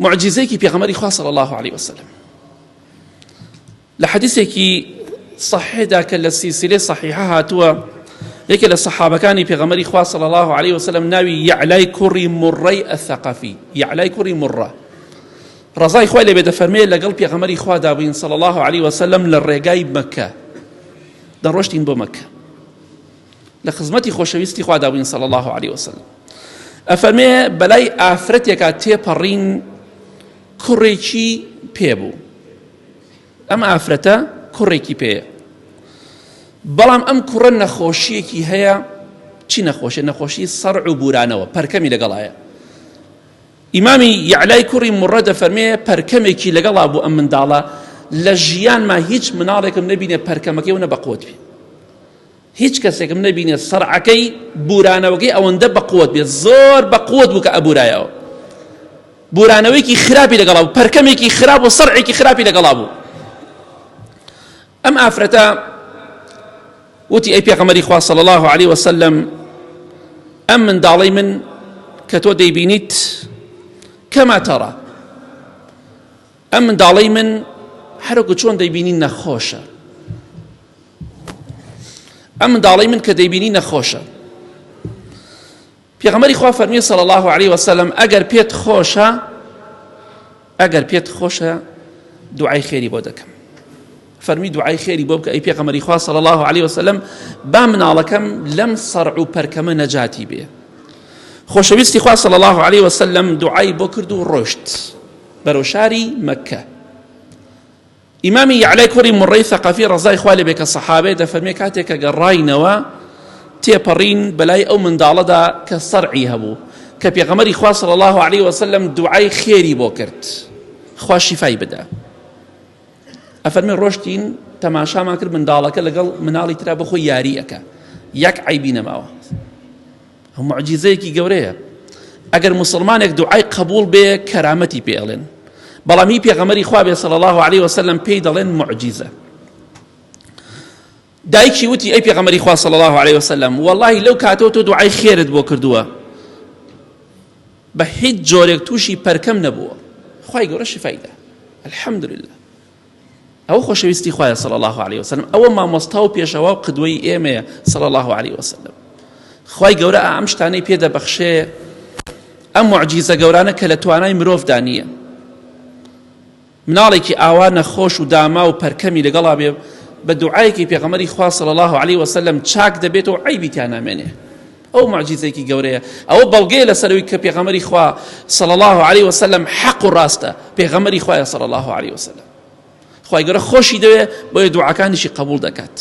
موعجیزەیەکی پێغەمبەری خوا صلی الله علیه وسلم لە حەدیثێکی صحیحدا کە لە سیسیلەی صحیحە هاتووە یەکێ لە سەحابەکانی پێغەمبەری خوا صلی الله علیه وسلم ناوی یعلای کوڕی مڕەی الثقفی یعلای کوڕی مڕە ڕەزای خوای لێبێ دەفەرمێ لەگەڵ پێغەمبەری خوا دابووین صلی الله علیه وسلم لە ڕێگای مەکە دەڕۆشتین بۆ مەکە لە خزمەتی خۆشەویستی خوا دابووین صلی الله علیه وسلم ئەفەرمێ بەلای ئافرەتێکا تێپەڕین کوڕێکی پێبوو ئەم ئافرەتە کوڕێکی پێیە بەڵام ئەم کوڕە نەخۆشیەکی هەیە چی نەخۆشی نەخۆشی سەرع و بورانەوە پەرکەمی لەگەڵایە ئیمامی یەعلای کوڕی مڕە دەفەرمێ پەرکەمێکی لەگەڵا بوو ئەم منداڵە لە ژیانما هیچ مناڵێکم نەبینێ پەرکەمەکەی و نە بەقوت بێ هیچ کەسێکم نەبینێ سەرعەکەی بورانەوەکەی ئەوەندە بەقوت بێت زۆر بەقوت بوو کە ئەبورایەوە بورانەوەیەکی خراپی لەگەڵا بوو پەرکەمێکی خراپ و سەرعێکی خراپی لەگەڵا بوو ئەم ئافرەتە وتی ئەی پێغەمبەری خوا صلی الله علیه وسلم ئەم منداڵەی من کە تۆ دەیبینیت کەما تەڕا ئەم منداڵەی من هەرۆکو چۆن دەیبینی نەخۆشە ئەم منداڵەی من کە دەیبینی نەخۆشە پێغەمبەری خوا فەرمی صلی الله علیه وسلم ئەگەر پێت خۆشە ئەگەر پێت خۆشە دوعای خێری بۆ دەکەم فەرمی دوعای خێری بۆ بکە ئەی پێغەمبەری خوا صلی الله علیه وسلم با مناڵەکەم لەم سەرع و پەرکەمە نەجاتی بێ خۆشەویستی خوا صلی الله علیه وسلم دوعای بۆ کرد و ڕۆشت بەرەو شاری مەککە ئیمامی یەعلای کوڕی مڕەی ثەقەفی ڕەزای خوا لێ بێ کە سەحابەیە دەفەرمێ کاتێک کە گەڕاینەوە تێپەڕین بەلای ئەو منداڵەدا کە سەرعی هەبوو کە پێغەمبەری خوا صلی الله علیه وسلم دوعای خێری بۆ کرد خوا شیفای بدا ئەفەرمێ ڕۆشتین تەماشامان کرد منداڵەکە لەگەڵ مناڵی ترا بەخۆی یاری ئەکا یەک عەیبی نەماوە ئەو معجیزەیەکی گەورەیە ئەگەر موسڵمانێک دوعای قبول بێ کەرامەتی پێ ئەڵێن بەڵام هی پێغەمەری خوا بێ صلی الله علیه وسلم پێی دەڵێن معجیزە دایکی وتی ئەی پێغەمەری خوا صلی الله علیه وسلم واللهی لەو کاتەوە تۆ دوعای خێرت بۆ کردووە بە هیچ جۆرێک تووشی پەرکەم نەبووە خوای گەورە شفایدا الحمدلله ئەوە خۆشەویستی خوایە صلی الله علیه وسلم ئەوە مامۆستا و پێشەوا و قدوەی ئێمەیە صلی الله علیه وسلم خوای گەورە ئەم شتانەی پێ دەبەخشێ ئەم معجیزە گەورانە کە لە توانای مرۆڤدا نییە مناڵێکی ئاوا نەخۆش و داما و پەرکەمی لەگەڵا بێ بە دوعایەکی پێغەمبەری خوا صلی الله علیه وسلم چاک دەبێت و عەیبی تیا نامێنێ ئەو معجیزێکی گەورەیە ئەوە بەڵگەیە لەسەرەوەی کە پێغەمبەری خوا صلی الله علیه وسلم حەق و ڕاستە پێغەمبەری خوایە صلی الله علیه وسلم خوای گەورە خۆشی دەوێ بۆیە دوعاکانیشی قبول دەکات.